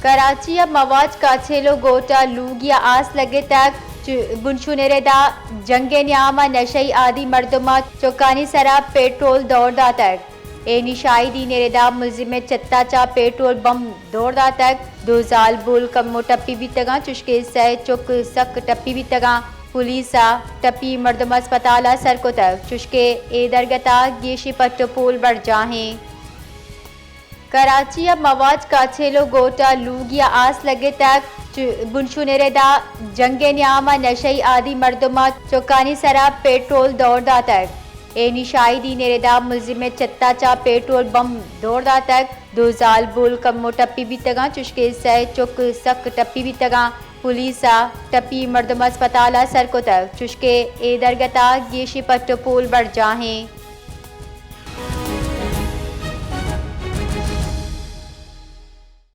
کراچی ء مواج کاچھیلو گوٹ ء لوگی ء آس لگتگ، چ-، بنشون ء ردا جنگ ء نیام ء نشئی عادی مردم ء چکانی سرا پیٹرول دور داتگ۔ اینی شاہدین ء ردا ملزم ء چتا چہ پیٹرول بمب دور داتگ۔ دو زالبول کمو ٹپی بیتگاں، چشکہ سئے چک سک ٹپی بیتگاں۔ پولیس ء ٹپی مردم اسپتال ء سر کتگ، چشکہ اے درگت ء گیشیں پٹ ء پول برجاہ ایں۔ کراچی ء مواج کاچھیلو گوٹ ء لوگی ء آس لگتگ، چ-، بنشون ء ردا جنگ ء نیام ء نشئی عادی مردم ء چکانی سرا پیٹرول دور داتگ۔ اینی شاہدین ء ردا ملزم ء چتا چہ پیٹرول بمب دور داتگ۔ دو زالبول کمو ٹپی بیتگاں، چشکہ سئے چک سک ٹپی بیتگاں۔ پولیس ء ٹپی مردم اسپتال ء سر کتگ، چشکہ اے درگت ء گیشیں پٹ ء پول برجاہ ایں۔